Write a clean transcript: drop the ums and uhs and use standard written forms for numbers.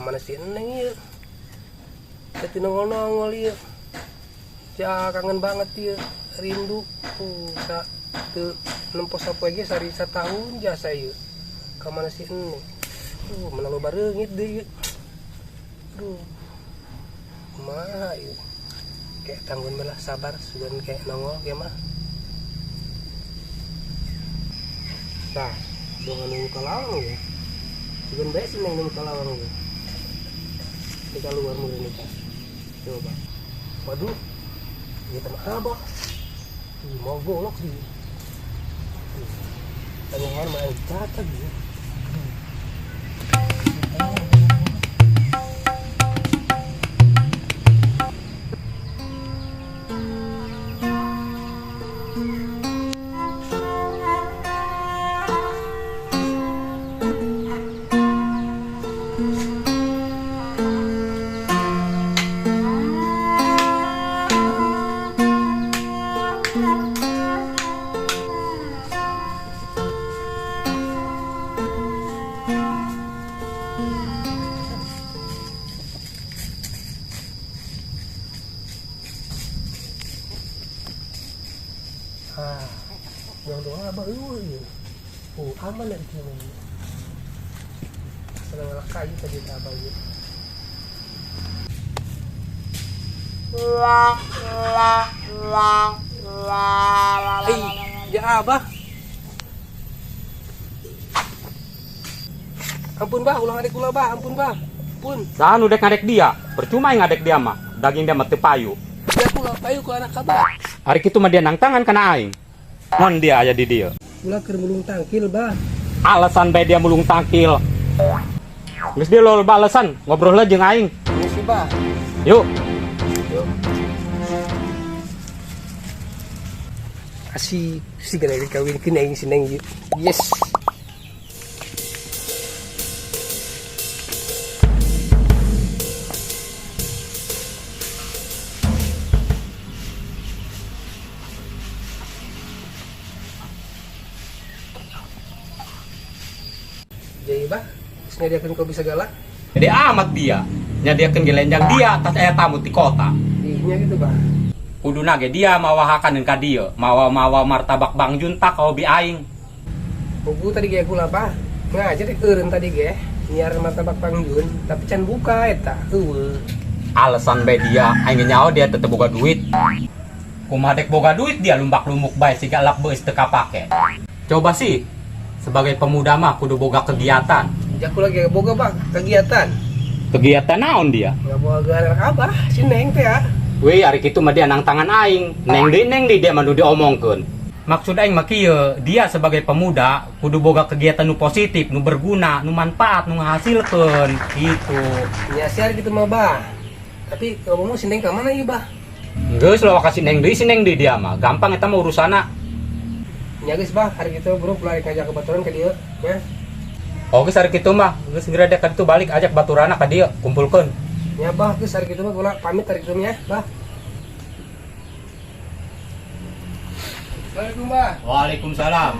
Kamana si Neng ieu? Teu nongol-nongol ieu. Ja kangen banget ieu, rindu. Sa teu nempo sapoe ge sari satahun jasa ieu. Kamana si Neng? Mana loba reungit deui ieu. Aduh. Kumaha ieu? Kayak tanggun lah, sabar sugan kayak nongol kayak mah. Nah, dongan nunggu kalawang ya. Sugan bae sih neng nunggu kalawang ya. Ini keluar mulu nih kan. Coba. Waduh. Ini teman abah. Mau golok sih. Tangan main catat gitu. Oh, aman dari sini. Senang ngalak kayu tadi abah ieu. Ya abah. Ampun bah, ulah ngadek kula bah, ampun bah. Ampun. Saha nu dek ngadek dia? Percuma yang ngadek dia mah, daging dia mah teu payu. Ya kula payu ku anak abah. Ari kitu mah dia nangtangan kana aing. Mon dia aya di dieu. Ulah keur mulung tangkil bah. Alasan bae dia mulung tangkil. Geus dia lol balasan, ngobrol lah jeung aing. Geus bah. Yuk. Yuk. Asik, si gana dikawinkeun aing si Neng ieu. Yes. Jadi bah, terus nyadiakan kau bisa galak? Jadi amat dia, nyadiakan gelenjang dia atas aya tamu di kota. Iya gitu bah. Kudu nage dia mawahakan ka dia, mawa-mawa martabak Bang Junta kau bi aing. Buku tadi ge kula bah, ngajar deh eureun tadi ge, nyiar martabak Bang Jun, tapi can buka eta, eueuh. Alasan bae dia, aing nyaho dia tetep boga duit. Kumaha dek boga duit dia lumbak-lumbuk bae siga lak beus teu kapake. Coba sih, sebagai pemuda mah kudu boga kegiatan. Ya aku lagi boga bang, kegiatan. Kegiatan naon dia? Nggak boga anak abah, si Neng teh ya. Wih, hari itu mah dia nang tangan aing. Neng di dia mah nu diomongkeun. Maksud aing mah kieu, dia sebagai pemuda kudu boga kegiatan nu positif, nu berguna, nu manfaat, nu ngahasilkeun gitu. Ya sih hari gitu mah bah. Tapi ngomong si Neng ka mana ieu bah? Geus loh kasih Neng deui, si Neng deui dia mah. Gampang eta mah urusanna. Ya geus bah, hari gitu bro pulang ngajak ke baturan ka dieu, ya. Oh geus hari kitu mah, geus geura dek ka ditu balik ajak baturana ka dieu, kumpulkeun. Ya bah, geus hari kitu mah kula pamit hari kitu ya, bah. Assalamualaikum bah. Waalaikumsalam.